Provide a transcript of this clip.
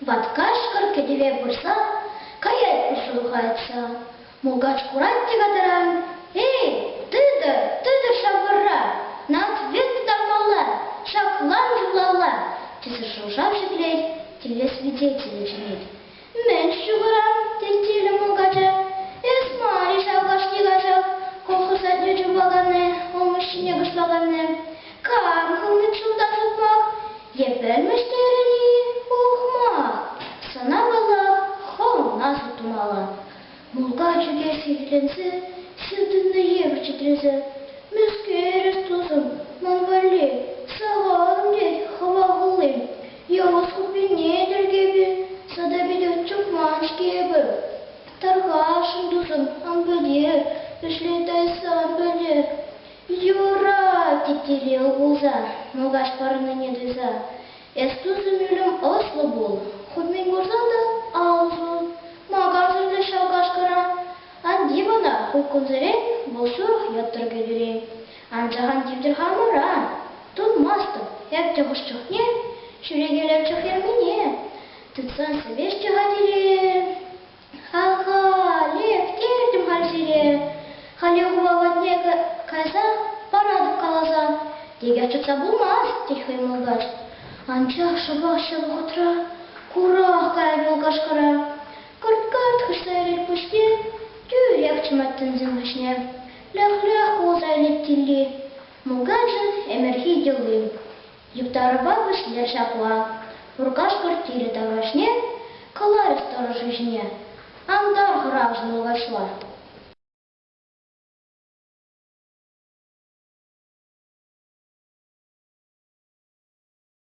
Ват кашкӑр кӗтӗве пырса каять пуҫлӑхайса. Мулкач курать те катаран: «Эй, тытӑр, тытӑр ҫав вӑрра! На ответ тытармалла, ҫаклан юлалла!» тесе шӑв-шав ҫӗклет, тилле свидетеле чӗнет. «Мӗн ҫухӑран?» тет тилӗ мулкача. «Эс мар-и ҫав кашни каҫах колхоз садне чупаканни, улмуҫҫине кӑшлаканни? Кам хывнӑччӗ унтан сукмак? Е пӗлмӗш терӗн-и, ухмах? Сана, паллах, хӑвна суд тумалла». Мулкач ӳкес сехӗрленсе, сивтӗннӗ евӗр чӗтресе: «Мӗскер эс, тусӑм, ман валли? Сахалӑм, тет, хӑва хулли. Йӑвӑс хуппине тӗркепе сада питех чупман-ҫке эпӗ. Тархасшӑн, тусӑм, ан пӗтер, ӗҫлет тайса ан пӗтер. Юрать, тет Кирилл кулса, мулкач парӑннине туйса. Эс, тусӑм, ӳлӗм ӑслӑ пул, хуть мӗн курсан та ал сул. Ма кансӗрлӗ ҫав кашкӑра? Ан тив ӑна, хуть кунсерен вӑл сурӑх йӑттӑр кӗтӳрен. Анчах ан тивтӗр хамӑра. Тунмастӑп, эп те хӑш чухне ҫӳрекелеп чӑх фермине. Тытсан сӗвеҫ те хатӗре. Ха-ха, лектертӗм халь сире. Халех упа патне кайса паратӑп каласа. Текех чӑтса пулмасть, тет хӑй мулкач. Анчах шӑпах ҫав вӑхӑтра курах каять вӑл кашкӑра. Кӑрт-кӑрт хыҫса илет пуҫне, тӳрех чӑмать тӗнсем хыҫне. Лӗх-лӗх кулса илет тилли. Мулкачӑн ӗмӗрхи йӑли. Юптарӑва вӗҫлер ҫапла. Пур кашкӑр тирӗ таврашне кӑларӗҫ тӑрӑ шыҫне. Ан тар хӑравҫӑ мулкачла.